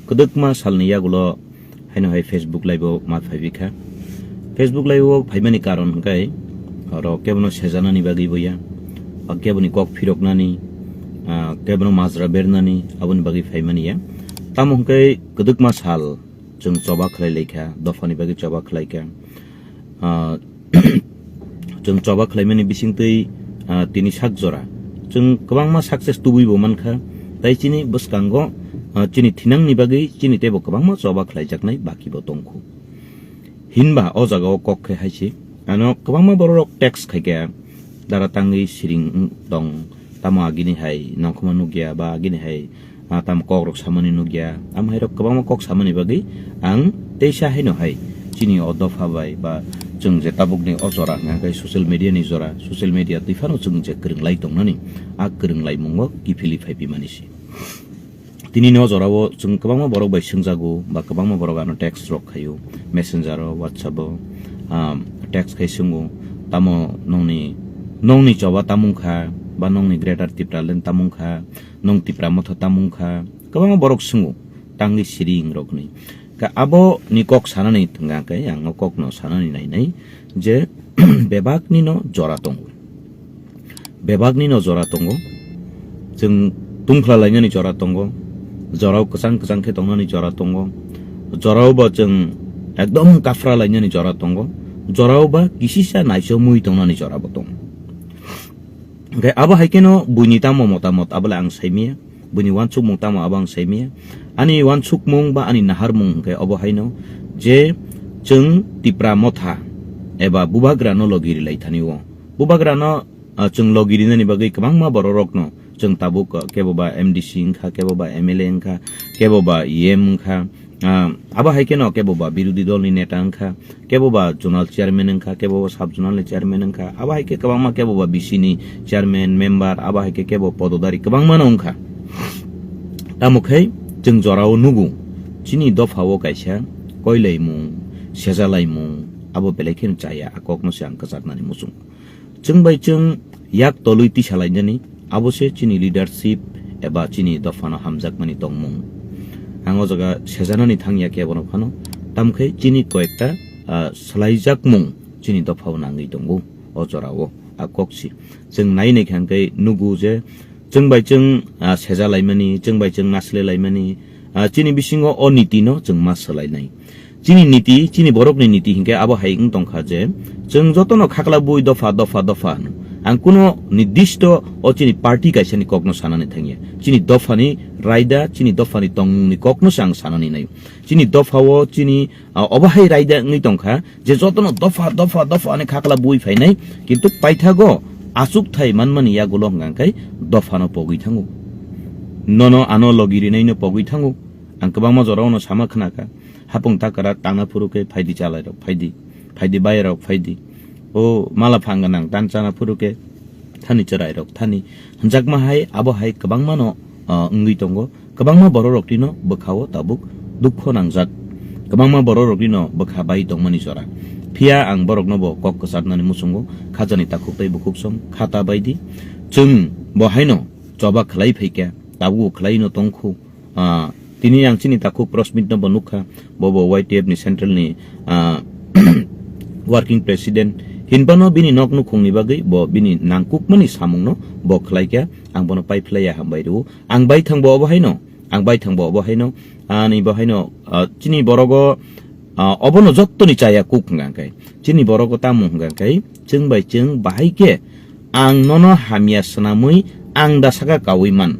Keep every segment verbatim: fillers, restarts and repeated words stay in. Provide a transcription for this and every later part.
Kwdwkma salni yagulo haino hai Facebook Live o ma phaiwi kha. Facebook Live o phaimani karon hwnkhe oro kebono sejanani bagwi bo ya, ba keboni kok phiroknani, ah, kebono majra bernani aboni bagwi phaimani ya. Tamo hwnkhe kwdwkma sal chwng choba khlai lai kha, dophani bagwi choba khlai kha. Ah, chwng choba khlaimani bisingtwi, ah, tini sak jora chwng kwbangma success tubui bo mankha, tai chini bwskango, ah, chini thinangni bagwi chini teibo kwbangma choba khlaijaknai baki bo tongkhu. Hinba o jaga o kok khe hai se, ano kwbangma borok rok text khai khe, dara tangwi siring wng tong, tamo agini hai nongkhorma nukya ba agini hai, ah, tamo kok rok samani nukya, am hai rok kwbangma kok samani bagwi ang teisa haino hai chini o dopha bai ba chwng je tabukni o jora hwnkha khe social media ni jora, social media twi phano chwng je kwrwng lai tongnani, a kwrwng lai mungo kiphilwi phai pimani se. Tini no jora o chwng kwbangma borok bai swngjago ba kwbangma borok ano text rok khaio, messenger o, WhatsApp o, ah, text khai swngo, tamo nongni, nongni choba tamung kha ba nongni Greater Tipraland tamung kha, nong Tipra Motha tamung kha, kwbangma borok swngo, tangwi siring rokni. Ka abo ni kok sanani thwngya khe ang o kok no sanani nainai je bebak ni no jora tongo. Bebak ni no jora tongo. Chwng tungphla lainani jora tongo. Jorao kwchang kwchang khe tongnani jora tongo. Jorao bo chwng ekdom kaphra lainani jora tongo. Jorao ba kisisa naichomwi tongnani jora bo tongo. Hwnkhe abo hai kheno buini tamo motamot abo le ang saimaya, buini wansukmung tamo abo ang saimaya. Ani wansukmung ba ani naharmung hwnkhe obo haino je chwng Tipra Motha eba Bubagrano logi rilai thani o. Bubagrano, ah, chwng logi rinani bagwi kwbangma bororokno chwng tabuk, ah, kebo ba M D C wngkha, kebo ba M L A wngkha, kebo ba E M wngkha. Ah, abo hai kheno kebo ba birodhi dol ni neta wngkha, kebo ba zonal chairman wngkha, kebo ba sub zonal ni chairman wngkha, abo hai khe kwbangma kebo ba B C ni chairman, member, abo hai khe kebo pododari kwbangma no wngkha. Tamo khe chwng jorao nugo, chini dopha o kaisa koilaimung, sejalaimung, abo belai kheno chaya, a kok no se ang kwchaknani muchungo. Chwng bai chwng yak tolwi tisa lainani, abo se chini leadership eba chini dophano hamjakmani tongmung. Ang o jaga sejanani thangya kebono phano, tamkhe chini koyekta, ah, swlaijakmung chini dophao nangwi tongo o jorao, a kok si. Chwng nai naikha hwnkhe nugo je chwng bai chwng, ah, seja laimani, chwng bai chwng nasle laimani, ah, chini bisingo o niti no chwng ma swlainai. Chini niti, chini borokni niti hinkhe abo hai wng tongkha je, chwng jotono khakla bui dopha, dopha, dopha hwno. Ang kuno nirdishto o chini party kaisani kokno sanani thangya. Chini dophani raida, chini dophani tongmungni kokno se ang sanani naio. Chini dophao chini, ah, obo hai raida wngwi tongkha je jotono dopha, dopha, dopha hwnwi khakla bui phainai, kintu paithago achukthai manmani yagulo hwnkha khe dophano pogwi thango. Nono ano logi rinaino pogwi thango. Ang kwbangma jorao no sama khnakha. Hapung takara tangna phuru khe phaidi chalairok, phaidi, phaidi bayarok, phaidi. O mala phang gwnang tan chana phuru khe thani chwrairok, thani. Hwnjakma hai, abo hai kwbangma no, ah, wngwi tongo. Kwbangma bororok tino bwkhao tabuk dukho nangjak. Kwbangma bororok tino bwkha bai tongmani jora. Phiya ang borokno bo kok kwcharnani muchungo, khajani takhuk tei bukhuk song, khata baidi. Chwng bo haino choba khlai phaikha, tabukbo khlaino tongkhu. Ah, tini ang chini takhuk Prosmit no bo nukha, bo bo Y T F ni central ni, ah, working president. Hinphano bini nok nukhungni bagwi bo bini nangkukmani samungno bo khlaikha, ang bono paiphlaiya hambai rwo. Ang baithang bo obo haino, ang baithang bo obo haino, ani bo haino, ah, chini borogo, ah, obono jottoni chaya kuk hwnka khe. Chini borogo tamo hwnka khe, chwng bai chwng bahai khe ang nono hamya swnamwi ang da saka kaui man.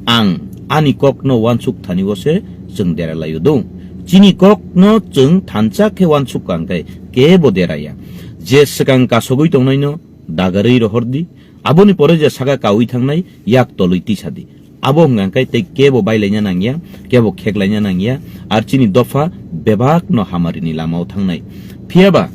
Ang ani kokno wansuk thani o se chwng dera laio do. Chini kokno chwng thansa khe wansuk kha hwnkhe kebo deraya. Je swkang kasogwi tongnaino dagarwi rohor di. Aboni pore je saka kaui thangnai yak tolwi tisa di. Abo hwnka khe tei kebo bailaina nangya, kebo kheklaina nangya, ar chini dopha bebak no hamarini lamao thangnai. Phiyaba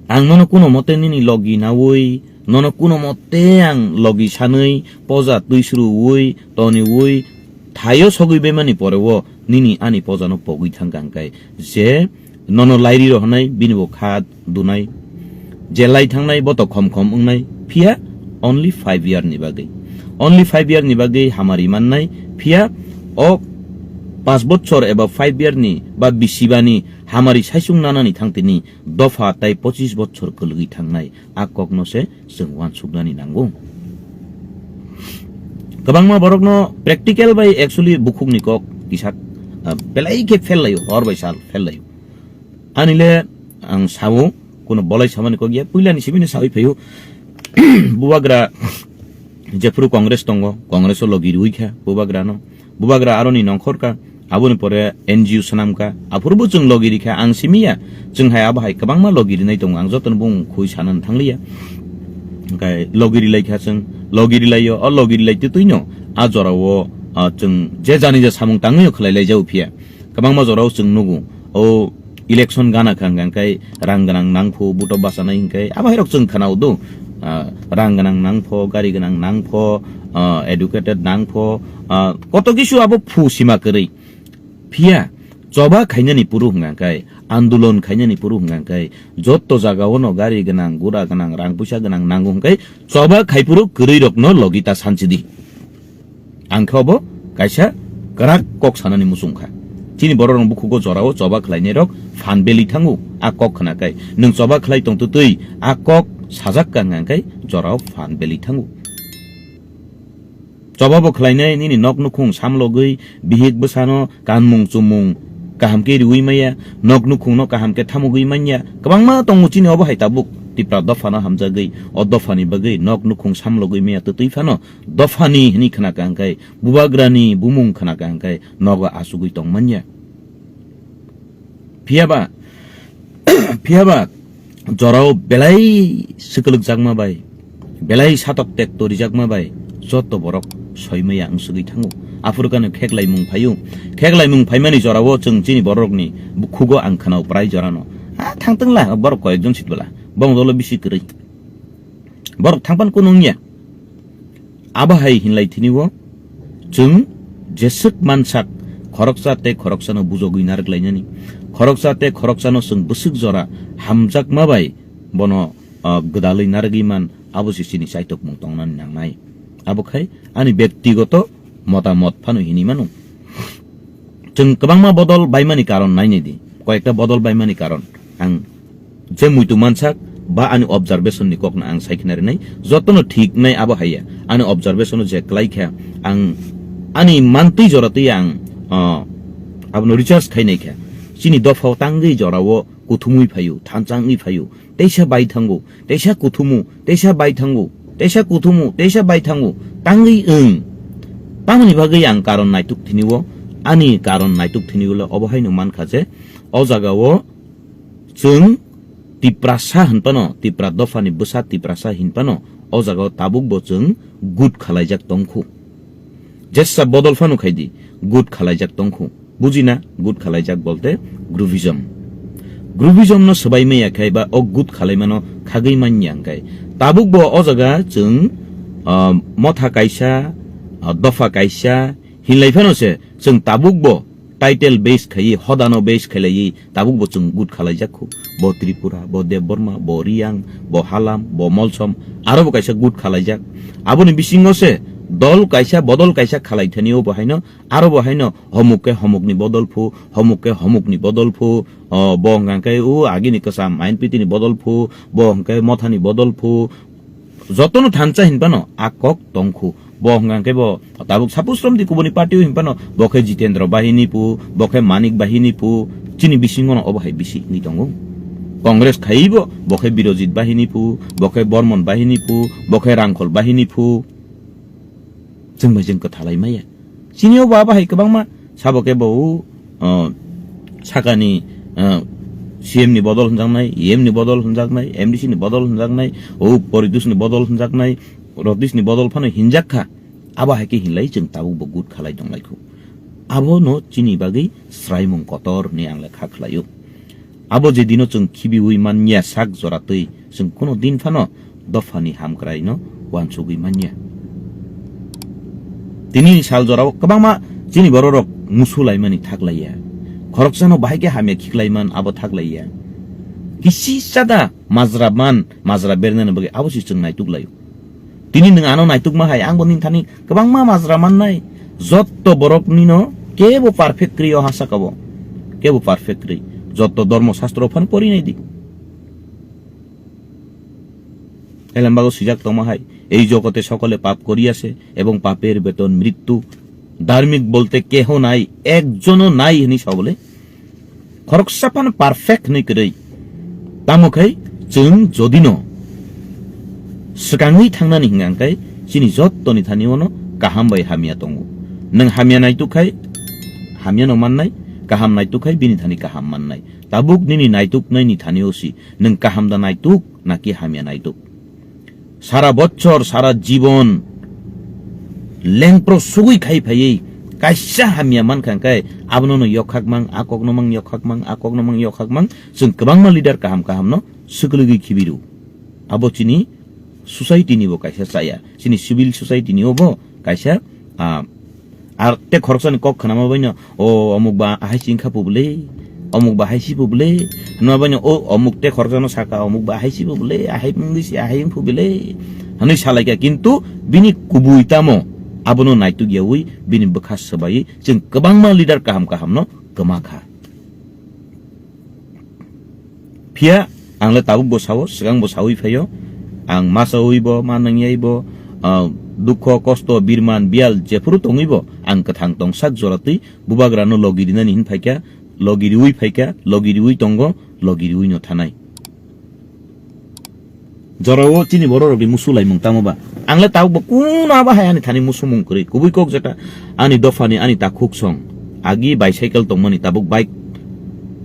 ang nono kuno mote nini logi naui, nono kuno mote ang logi sanui, poja twi suruui, toniui, thaio sogwi bemani poreo nini ani pojano pogwi thangkha hwnkhe je nono lairi rohornai bini bo kha dunai. Je lai thangnai bo to khom khom wngnai, phiya only five year ni bagwi. Only five year ni bagwi hamari mannai, phiya o Panch bochor eba five year ni ba bisibani hamari saisung nanani thangtini dopha tai pochis bochor kwlwgwi thangnai, a kokno se chwng uansuknani nango. Kwbangma borokno practical bai actually bukhukni kok kisa, ah, belai khe fail laio, hor bai sal fail laio. Anile ang sao, kuno bolai samani kok ya, puilani sibini sawi phaio. Bubagra jephuru Congress tongo, Congress o logi rwi kha bubagrano. Bubagra aroni nongkhor ka, aboni pore N G O swnam ka, aphuru bo chwng logi rikha, ang simi ya, chwng hai abo hai kwbangma logi rinai tongo, ang jotono bung khui sanani thangliya. Hwnkhe logi rilai kha chwng, logi rilaio, o logi rilai twtwino a jorao, ah, chwng je jani je samung tangwi khlai lai jao phiya. Kwbangma jorao chwng nugo, o election gana kha hwnkha khe rang gwnang nang pho, buto bachanai hwnkhe abo hai rok chwng khwnao do. Ah, rang gwnang nang pho, gari gwnang nang pho, ah, educated nang pho, ah, koto kisu abo phu sima kwrwi. Phiya choba khainani puru hwnkha khe, andolon khainani puru hwnkha khe, jotto jagao no gari gwnang, gura gwnang, rang puisa gwnang nango hwnkhe choba khai puru kwrwi rokno logi ta sanchidi. Ang khe obo kaisa kwrak kok sanani muchung kha. Chini borok rok bukhugo jorao choba khlainai rok phan beli thango, a kok khna kai. Nwng choba khlai tong twtwi a kok sajak ka hwnkha khe jorao phan beli thango. Choba bo khlainai nini nok nukhung samlogwi bihik bwsano kanmung chumung kaham khe riwi maya, nok nukhungno kaham khe thamugwi manya. Kwbangma tongo chini obo hai tabuk Tipra dophano hamjagwi, o dophani bagwi nok nukhung samlogwi maya twtwi phano dophani hwnwi khna ka hwnkhe, bubagrani bumung khna ka hwnkhe nogo achugwi tong manya. Phiyaba, phiyaba jorao belai swkwlwkjakma bai, belai satok tekto rijakma bai joto borok soimaya wngsugwi thango. Aphuru kano kheklaimung phaio. Kheklaimung phaimani jorao chwng chini borokni bukhugo ang khwnao prai jorano. A thangtwngla borok koyekjon sitbala. Bong dolo bisi kwrwi. Borok thangpan kunu wngya. Abo hai hinlai thini o chwng jeswk mansak khoroksa tei khoroksano bujogwi narwk lainani. Khoroksa tei khoroksano chwng bwswk jora hamjakma bai bono, ah, gwdalwi narwgwi man, abo se chini chaitokmung tongnani nangnai. Abo khai ani bektigoto motamot phano hinwi mano. Chwng kwbangma bodol baimani karon nainai di. Koyekta bodol baimani karon ang je muitu mansak ba ani observation ni kokno ang saikhe narinai, jotono thik nai abo haiya. Ani observation o je kwlai kha, ang ani mantwi jora twi ang, ah, abono research khainai kha. Chini dophao tangwi jorao kuthumwi phaio, thansa wngwi phaio, teisa bai thango, teisa kuthumu, teisa bai thango, teisa kuthumu, teisa bai thango, tangwi wng. Tamoni bagwi ang karon naituk thini o, ani karon naituk thini o le obo haino mankha je, o jaga o chwng Tiprasa hinphano, Tipra dophani bwsa Tiprasa hinphano, o jaga o tabuk bo chwng good khalaijak tongkhu. Jesa bodol phano khaidi, good khalaijak tongkhu. Bujina, good khalaijak bolte groupism. Groupism no swbai maya khai ba o good khalaimano khagwi manya hwnkhe. Tabuk bo o jaga chwng, ah, motha kaisa, ah, dopha kaisa, hinlai phano se chwng tabuk bo title base khaiwi, hodano base khailaiwi, tabuk bo chwng good khalaijak khu. Bo Tripura, bo Debbarma, bo Riyang, bo Halam, bo Molsom, aro bo kaisa good khalaijak. Aboni bisingo se dol kaisa, bodol kaisa khalai thani o bo haino, aro bo haino homuk khe homukni bodol phu, homuk khe homukni bodol phu, o, bo hwnkha khe o agini kwcham N P T ni bodol phu, bo hwnkha khe mothani bodol phu, jotono thansa hinphano a kok tongkhu. Bo hwnkha khe bo tabuk suppose romdi kubuni party o hinphano bo khe Jitendra bahini phu, bo khe Manik bahini phu, chini bisingo no obo hai bisi wngwi tongo. Congress khaiwi bo, bo khe Birojit bahini phu, bo khe Bormon bahini phu, bo khe Rangkhol bahini phu. Chwng bai chwng kwthalai maya. Chini o ba bahai kwbangma sabo khe bo, uh, sakani, uh, C M ni bodol hwnjaknai, E M ni bodol hwnjaknai, M D C ni bodol hwnjaknai, o Poritus ni bodol hwnjaknai, Rotis ni bodol phano hinjak kha. Abo hai khe hinlai chwng tabuk bo good khalai tong lai khu. Abo no chini bagwi sraimung kotor hwnwi ang le kha khlai o. Abo je dino chwng khibiwi manya sak jora twi, chwng kuno din phano dophani hamkraino uansugwi manya. Tini sal jorao kwbangma chini bororok musu laimani thak laiya. Khoroksano bahai khe hamya khiklaiman abo thak laiya. Kisi sada majra man, majra bernani bagwi abo se chwng naituk laio. Tini nwng ano naitukma hai, angbo nini thani kwbangma majra mannai. Jotto boroknino Kebo perfect kwrwi o ha saka o. Kebo perfect kwrwi. Jotto dhormo shastro phan pori nai di. Elembago swijak tongma hai, "এই জগতে সকলে পাপ করিয়াছে এবং পাপের বেতন মৃত্যু। ধার্মিক বলতে কেহ নাই, একজনও নাই" hinwi sa bole. Khoroksa phano perfect hinwi kwrwi. Tamo khai chwng jodino swkangwi thangnani hwnkha khe chini jottoni thani ono kaham bai hamya tongo. Nwng hamya naituk khai hamyano mannai, kaham naituk khai bini thani kaham mannai. Tabuk nini naituknaini thani o si, nwng kaham da naituk naki hamya naituk? Sara bochor, sara jibon lengpro sugui khai phaiwi kaisa hamya mankha khe abono no yokhak mang, a kokno mang yokhak mang, a kokno mang yokhak mang, chwng kwbangma leader kaham kaham no swkligwi khibiru. Abo chini society ni bo kaisa chaya, chini civil society ni o bo kaisa, ah, Ar tei khoroksani kok khnama baino, "O omuk ba ahai si wngkha publi, omuk ba ahai si publi," hwnma baino, "O omuk tei khoroksano saka, omuk ba ahai si publi, ahai wngwi si ahai wng publi," hwnwi salaikha, kintu bini kubui tamo abono naituk yaui bini bwkha swbaiwi chwng kwbangma leader kaham kahamno kwma kha. Phiya ang le tabuk bo sao, swkang bo saui phaio. Ang ma chaui bo, ma nwngyai bo, ah, dukho, kosto, birman, biyal jephuru tongwi bo ang kwthang tongsak jora twi bubagrano logi rinani hin phaikha, logi riui phaikha, logi riui tongo, logi riui no thanai. Jorao chini bororokni musu laimung tamo ba? Ang le tabuk bo kuno abo hai ani thani musumung kwrwi. Kubui kok jeta ani dophani ani takhuk song. Agi bicycle tongmani tabuk bike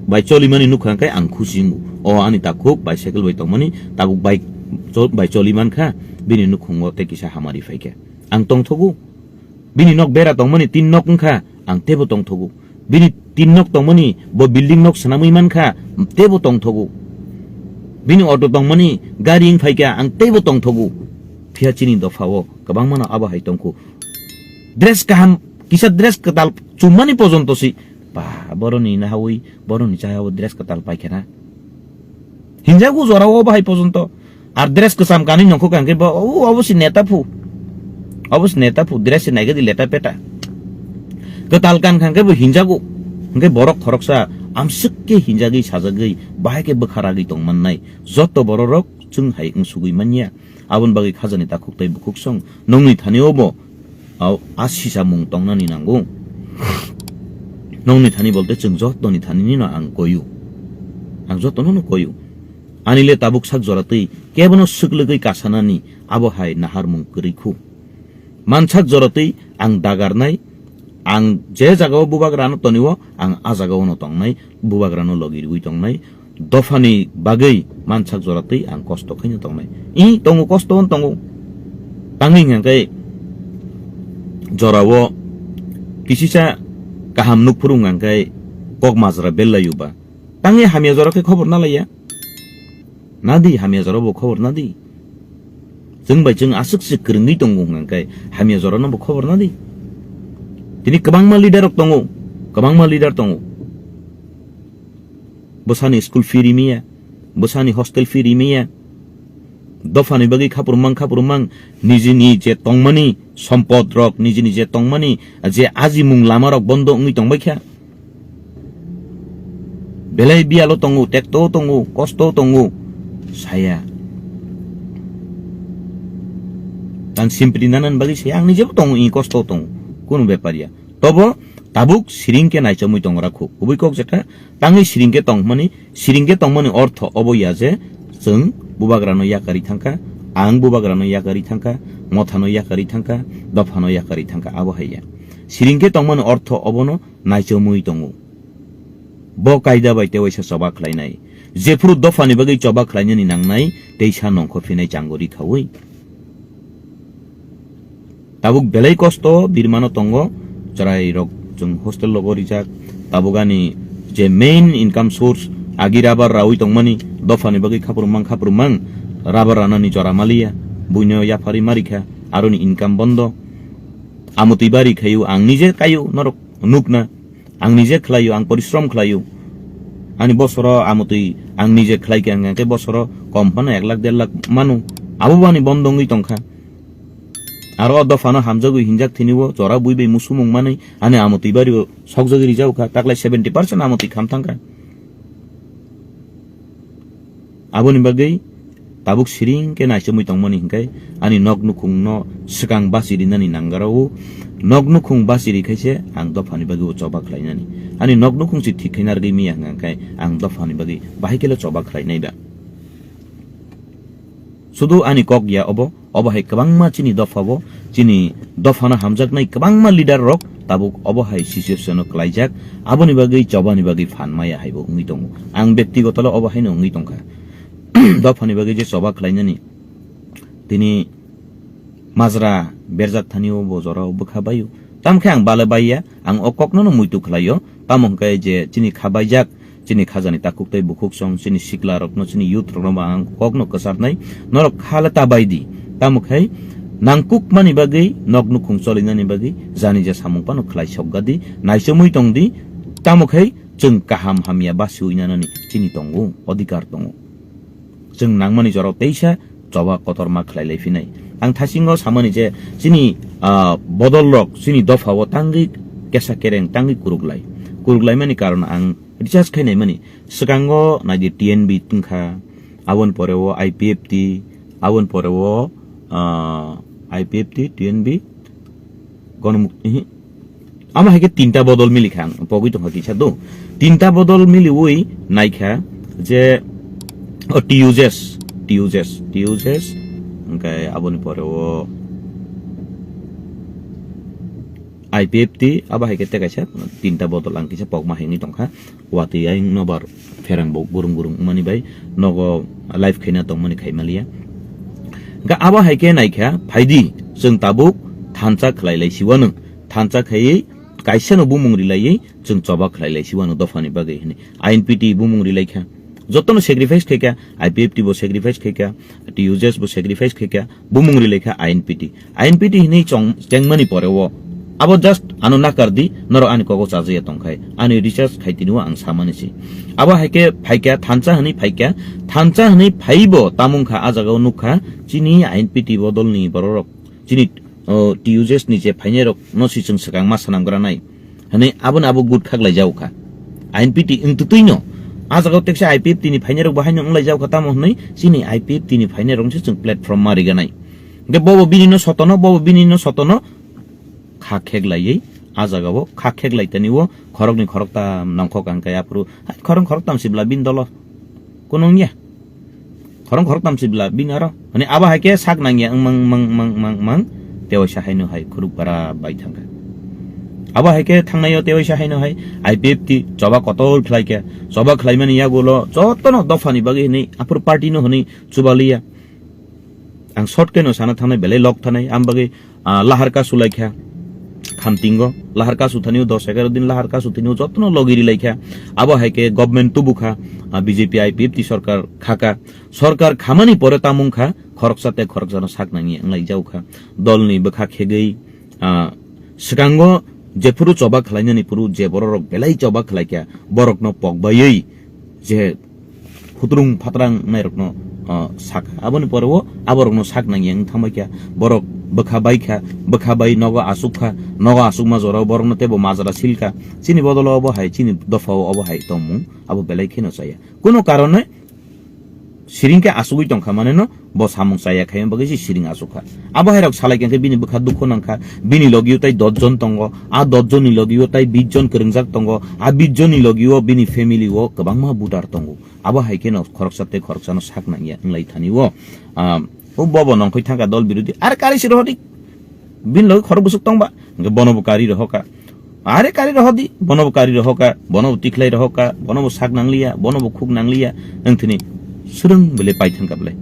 bai cholimani nukha khe ang khusi wngo. O ani takhuk bicycle bai tongmani tabuk bike cho-, bai choli mankha, bini nukhungo tei kisa hamari phaikha. Ang tongthogo. Bini nok bera tongmani tin nok wngkha, ang teibo tongthogo. Bini tin nok tongmani bo building nok swnamwi mankha, teibo tongthogo. Bini auto tongmani gari wng phaikha, ang teibo tongthogo. Phiya chini dophao kwbangmano abo hai tongkhu. Dress kaham, kisa dress kwtal chummani pojonto si, ba, boroni nahawi, boroni chayao dress kwtal paikha na. Hinjago jorao bahai pojonto. Ar dress kwcham kanwi nongkho kangkhe bo, "O, obo si neta phu. Obo si neta phu, dress se naigadi leta peta." Kwtal kan kangkhe bo hinjago. Hwnkhe borok khoroksa amswk khe hinjagwi sajagwi bahai khe bwkha ragwi tongmannai. Joto bororok chwng hai wngsugwi manya. Aboni bagwi khajani takhuk tei bukhuksong nongni thani obo, au, a sisamung tongnani nango. Nongni thani bolte chwng jotoni thanini no ang koyu. Ang jotono no koyu. Ani le tabuk sak jora twi kebono swklwgwi kasanani abo hai naharmung kwrwi khu. Mansak jora twi ang dagarnai, ang je jagao bubagrano tonio, ang a jagaono tongnai, bubagrano logi riui tongnai, dophani bagwi mansak jora twi ang kosto khaino tongnai. I tongo, kosto on tongo. Tangwi hwnkha khe jorao kisisa kaham nukphuru hwnkha khe kok majra bellaiuba. Tangwi hamya jora khe khobor nalaiya. Nadi hamya jora bo khobor nadi. Chwng bai chwng aswk se kwrwngwi tongo hwnkha khe hamya jora no bo khobor nadi. Tini kwbangma leader rok tongo, kwbangma leader tongo. Bwsani school fee rimiya, bwsani hostel fee rimiya. Dophani bagwi khapurumang khapurumang nijini je tongmani sompod rok, nijini je tongmani je ajimung lama rok bondo wngwi tongbaikha. Belai biyalo tongo, tekto tongo, kosto tongo, saya. Ang simpri nanan bagwi saya, ang nijebo tongo, i kosto tongo. Kunu bepar ya. Tobo tabuk siring khe naichamwi tongra khu. Kubui kok jeta, tangwi siring khe tongmani, siring khe tongmani ortho obo ya je, chwng bubagrano yakari thangkha, ang bubagrano yakari thangkha, mothano yakari thangkha, dophano yakari thangkha, abo hai ya. Siring khe tongmani ortho obono naichamwi tongo. Bo kaida bai tewaisa choba khlainai. Jephuru dophani bagwi choba khlainani nangnai, teisa nongkhor phinai chango ri khaui. Tabuk belai kosto birmano tongo, chwrai rok chwng hostel logo rijak. Tabuk ani je main income source, agi rubber raui tongmani, dophani bagwi khapurumang khapurumang, rubber ranani jora maliya, buino yapharwi marikha, aroni income bondo. Amotwi bari khayu, ang nije kayu, norok nukna. Ang nije khlaio, ang porishrom khlaio. Ani bosoro amotwi ang nije khlai khe, ang khe bosoro kom phano ek lakh, der lakh mano. Abo bo ani bondo wngwi tongkha. Aro o dophano hamjagwi hinjak thini o jora bui bai musumung manwi ani amotwi bari o sokjagwi rijak kha, taklai seventy percent amotwi kham thang kha. Aboni bagwi tabuk siring khe naichomwi tongmani hinkhe ani nok nukhungno swkang bachi rinani nangarao, nok nukhung bachi rikhaise ang dophani bagwi o choba khlainani. Ani nok nukhung se thik khe narwgwi miya hwnkhe ang dophani bagwi bahai khelo choba khlainai ba. Sudu ani kok ya obo, obo hai kwbangma chini dopha o, chini dophano hamjaknai kwbangma leader rok tabuk obo hai situation o klaijak, aboni bagwi chobani bagwi phan maya haibo wngwi tongo. Ang bektigoto le obo haino wngwi tongkha. Dophani bagwi je choba khlainani tini majra berjak thani o bo jora o bwkha baio. Tamkhe ang bale baiya, ang o kokno no muitu khlaio. Tamo hwnkhe je chini kha baijak, chini khajani takhuk tei bukhuk song, chini sikla rokno, chini youth rokno ba ang kokno kwcharnai, norok kha le ta bai di. Tamo khai nangkukmani bagwi, nok nukhung cholinani bagwi, jani ja samung phano khlai sokga di, naichomwi tong di. Tamo khai chwng kaham hamya basiwi nanani chini tongo, odhikar tongo. Chwng nangmani jorao teisa choba kotorma khlai lai phinai. Ang thasingo samani je chini, ah, bodol rok chini dopha o tangwi kesa kereng tangwi kuruklai. Kuruklaimani karon ang recharge khai naimani. Swkango naidi T N B tungkha, aboni pore o I P F T, aboni pore o, ah, I P F T, T N B, Gonomuk-, ihi. Amo hai khe tinta bodol mili kha ang, pogwi tongkha kisa do. Tinta bodol miliwi naikha je, o, T U J S, T U J S, T U J S, hwnkhe aboni pore o I P F T, abo hai khe tei kaisa tinta bodol ang kisa pokma hengwi tongkha. Watwi ayang nobar pherang bo gurung gurung wngmani bai nogo live khaina tongmani khai maliya. Hwnkhe abo hai khe naikha, phaidi chwng tabuk thansa khlai lai siwano, thansa khaiwi kaisa no bumung rilaiwi chwng choba khlai lai siwano dophani bagwi hwnwi I N P T bumung rilai kha. Jotono sacrifice khai kha, I P F T bo sacrifice khai kha, T U J S bo sacrifice khai kha, bumung rilai kha I N P T. I N P T hinwi chong-, chengmani pore o abo just ano nakar di, norok ani kogo chajaya tongkhai, ani recharge khai tini o ang samani se. Abo hai khe phaikha, thansa hinwi phaikha, thansa hinwi phaibo tamung kha, a jaga o nukha, chini I N P T bodolni bororok, chini, o, T U J S ni je phainai rok no si chwng swkang ma swnam gra nai. Hwnwi aboni abo good khaklai jago kha. I N P T wngtwtwino. A jaga o teksa I P F T ni phainai rok bo haino wng lai jago kha, tamo hwnwi chini I P F T ni phainai rok se chwng platform ma riganai. Hwnkhe bobo bini no sotono, bobo bini no sotono kha kheklaiwi a jaga o kha kheklai tani o khoroknwi khoroktam nongkhok ang khe aphuru hai khoroknwi khoroktam sibla bini dolo. Kunu wngya. Khoroknwi khoroktam sibla bini aro. Hwnwi abo hai khe sak nangya wng mang, mang, mang, mang, mang. Tewaisa haino hai khuruk bara bai thangkha. Abo hai khe thangnai o tewaisa haino hai I P F T choba kotor khlai khe. Choba khlaimani yagulo jotono dophani bagwi hwnwi aphuru party no hwnwi chubaliya. Ang short khe no sana thangnai belai lok thanai. Am bagwi ah, lahar kasu laikha. Khamtingo lahar kasu thani o dos egaro din lahar kasu thani o jotono logi ri laikha. Abo hai khe government tubukha, ah, B J P I P F T sorkar khaka. Sorkar khamani pore tamung kha khoroksa tei khoroksano sak nangya wng lai jago kha. Dolni bwkha khegwi, ah, swkango jephuru choba khlainani phuru je bororok belai choba khlaikha borokno pokbaiwi je phutrung phatrang nairokno, ah, sakha. Aboni pore o aborokno sak nangya wng thangbai kha. Borok bwkha bai kha, bwkha bai nogo asuk kha, nogo asukma jorao borokno teibo majra sil kha. Chini bodolo obo hai, chini dophao obo hai tongmung abo belai kheno chaya. Kuno karone siring khe asugwi tongkha maneno bo samung chaya khaima bagwi se siring asuk kha. Abo hai rok salai khe bini bwkha dukhu nang kha, bini logio tai dos jon tongo, a dos jonni logio tai bis jon kwrwngjak tongo, a bis jonni logio bini family o kwbangma voter tongo. Abo hai kheno khoroksa tei khoroksano sak nangya wng lai thani o. Ah, o bobo nongkhoi thangkha dol birodhi. Are kari se rohordi. Bini loge khorok bwswk tongba. Hwnkhe bono bo kari rohorkha. Are kari rohordi. Bono bo kari rohorkha. Bono bo tikhlai rohorkha. Bono bo sak nangliya. Bono bo khuk nangliya. Wng thini swrwng bele pai thangkha bele.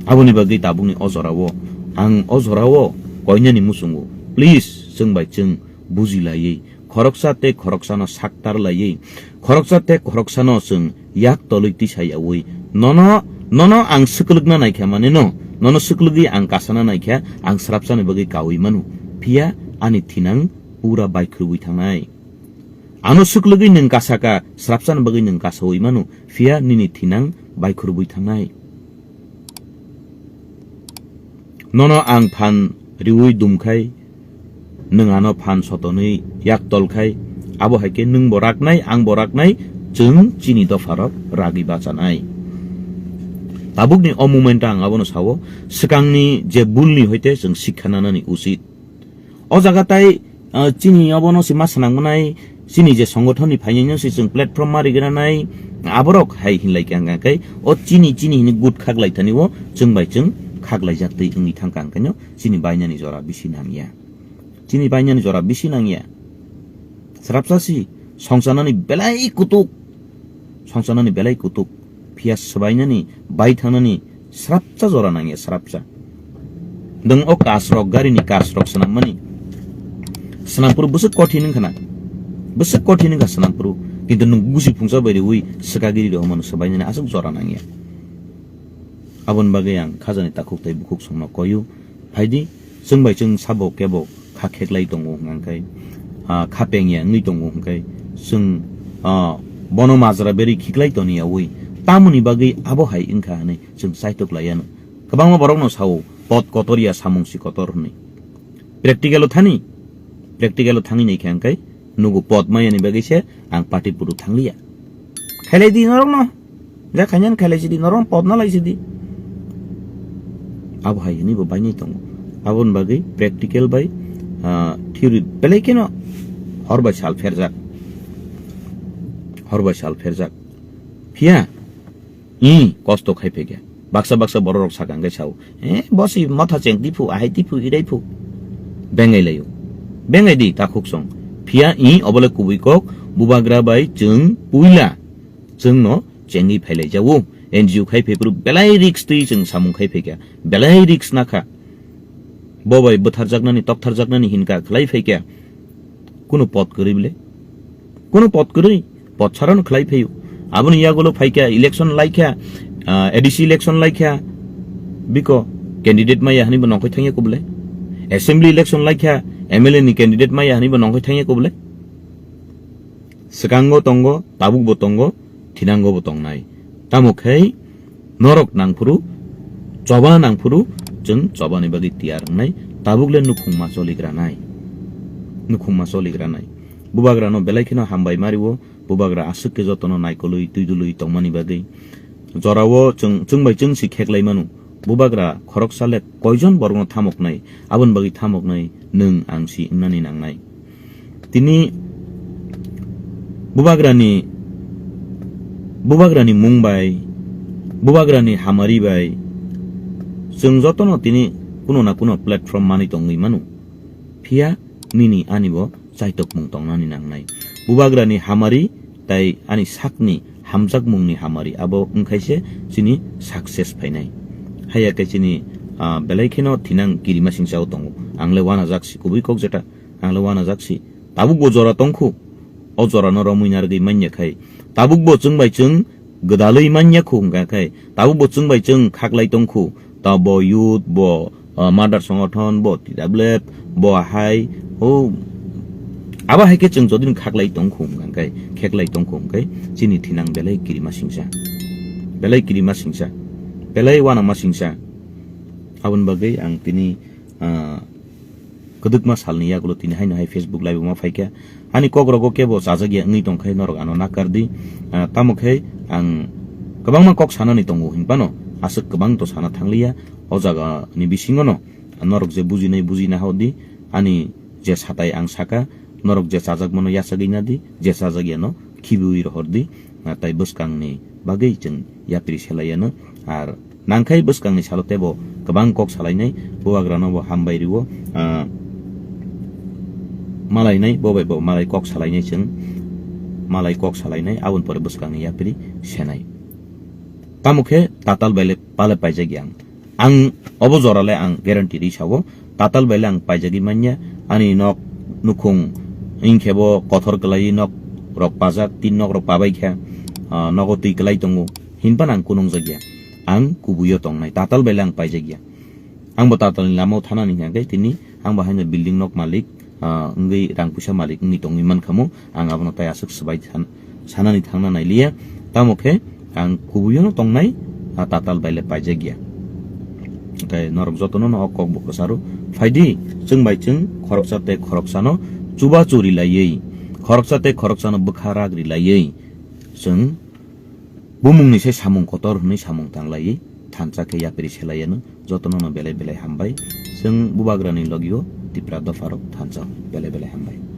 Aboni bagwi tabukni o jorao ang o jorao koinani muchungo. Please, chwng bai chwng bujilaiwi khoroksa tei khoroksano saktar laiwi, khoroksa tei khoroksano chwng yak tolwi tisa yaui, nono, nono ang swklwkna naikha maneno, nono swklwgwi ang kasana naikha, ang srapsani bagwi kaui mano, phiya ani thinang pura baikhurwi thangnai. Ano swklwgwi nwng kasaka, srapsani bagwi nwng kasaui mano, phiya nini thinang baikhurwi thangnai. Nono ang phan riwi dumkhai, nwng ano phan sotonwi yak tolkhai, abo hai khe nwng bo raknai, ang bo raknai, chwng chini dopharok ragwi bachanai. Tabukni o moment ang abono sao, swkangni je bulni hoite chwng sikha nanani usit. O jaga tai, ah, chini obono se ma swnang mwnai, chini je songothonni phainai no se chwng platform ma rigranai, aborok hai hinlai kha hwnka khe, o chini, chini hini gut khaklai thani o chwng bai chwng khaklaijak twi wngwi thangkha hwnka no chini bainani jora bisi nangya. Chini bainani jora bisi nangya. Srapsa si songchanani belai kutuk. Songchanani belai kutuk. Phiya swbainani, bai thangnani srapsa jora nangya, srapsa. Nwng o kasrok, garini kasrok swnammani. Swnampuru bwswk kothin wngkha na. Bwswk kothin wngkha swnampuru. Kintu nwng gusi phungsa bai riwi swkagiri rohormano swbainani aswk jora nangya. Aboni bagwi ang khajani takhuk tei bukhuk songno koyu. Phaidi, chwng bai chwng sabo kebo kha kheklai tongo hwnka khe, ah, kha pengya wngwi tongo hwnka khe, chwng, ah, bono majra berwi khiklai toniyaui tamoni bagwi abo hai wngkha hwnwi chwng chaitok lai anw. Kwbangma borokno sao, "Pot kotor ya, samung si kotor," hwnwi. Practical-o thani, practical-o thangwi naikha hwnka khe, nugo pot mayani bagwi se ang party puru thangliya. Khailai di norokno. Ja khainani khailai sidi, norok potna lai sidi. Abo hai hwnwi bo bainai tongo. Aboni bagwi practical bai, ah, theory belai kheno hor bai sal pherjak. Hor bai sal pherjak. Phiya, i kosto khai phaikha. Baksa baksa bororok sakha hwnkhe sao, "Eh, bo si motha cheng tiphu, ahai tiphu, irai phu." Bengai laio. Bengai di, takhuk song. Phiya i obole kubui kok, bubagra bai chwng puila. Chwngno chengwi phailaijago. N G O khai phaiphuru belai risk twi chwng samung khai phaikha, belai risk nakha. Bo bai bwtharjaknani, toktharjaknani hinka khlai phaikha. Kuno pot kwrwi bwle? Kuno pot kwrwi? Pot sarano khlai phaio. Aboni yagulo phaikha, election laikha, ah, A D C election laikha. Biko candidate maya hwnwi bo nongkhoi thangya kubule? Assembly election laikha, M L A ni candidate maya hwnwi bo nongkhoi thangya kubule? Swkango tongo, tabukbo tongo, thinangobo tongnai. Tamo khe norok nangphuru, choba nangphuru, chwng chobani bagwi tiyar wngnai, tabukle nukhungma choligranai. Nukhungma choligranai. Bubagrano belai kheno hambai mario, bubagra aswk khe jotono naikolwi, twidulwi tongmani bagwi. Jorao chwng, chwng bai chwng si kheklai mano. Bubagra khoroksa le koijon borokno thamoknai, aboni bagwi thamoknai nwng ang si wngnani nangnai. Tini bubagrani, bubagrani mung bai, bubagrani hamari bai, chwng jotono tini kuno na kuno platform manwi tongwi mano. Phiya nini ani bo chaitokmung tongnani nangnai. Bubagrani hamari tai ani sakni hamjakmungni hamari abo wngkhaise chini success phainai. Haiya khe chini, ah, belai kheno thinang kirima singsa o tongo. Ang le uanajak si kubui kok jeta, ang le uanajak si. Tabukbo jora tongkhu. O jorano romwi narwgwi manya khai. Tabukbo chwng bai chwng gwdalwi manya khu hwnka khai. Tabukbo chwng bai chwng khaklai tongkhu. Ta bo youth, bo, ah, mother songothon, bo T W F, bo hai, o, abo hai khe chwng jodi khaklai tongkhu hwnka khai, kheklai tongkhu hwnka khai, chini thinang belai kirima singsa. Belai kirima singsa. Belai uanama singsa. Aboni bagwi ang tini, ah, kwdwkma salni yagulo tini haino hai Facebook live-o ma phaikha. Ani kokrogo kebo chajak ya wngwi tongkhe norok ano nakar di. Ah, tamo khe ang kwbangma kok sanani tongo hinphano aswk kwbang to sana thangliya. O jaga ni bisingo no norok je bujinai bujina hor di, ani je satai ang saka, norok je chajakmano yachagwi na di, je chajak yano khibiwi rohor di. Ah, tai bwskangni bagwi chwng yapri selai yano. Ar nangkhai bwskangni salo tebo kwbang kok salainai, bubagrano bo hambai rio, ah, malainai, bo bai bo malai kok salainai chwng, malai kok salainai, aboni pore bwskangni yapri senai. Tamo khe tatal bai le pale paijak yang. Ang obo jora le ang guarantee ri sao, tatal bai le ang paijagwi manya, ani nok nukhung wngkhe bo kothor kwlaiwi nok rok pajak, tin nok rok pabai kha, ah, nogo twi kwlai tongo, hinphano ang kunungjak ya. Ang kubuio tongnai, tatal bai le ang paijak ya. Ang bo tatal ni lama o thanani hwnkhe tini ang bo haino building nok malik, ah, wngwi rang puisa malik wngwi tongwi mankha mo, ang abono tai aswk swbai san-, sanani thangna nailiya. Tamo khe ang kubuino tongnai, ah, tatal bai le paijak ya. Tei norok jotono no o kok bo kwcharo Phaidi, chwng bai chwng khoroksa tei khoroksano chubachu rilaiwi, khoroksa tei khoroksano bwkha rak rilaiwi, chwng bumungni se samung kotor hwnwi samung tanglaiwi thansa khe yapri selaiyano jotono no belai belai hambai. Chwng bubagrani logio Tipra dopharok thansa belai belai hambai.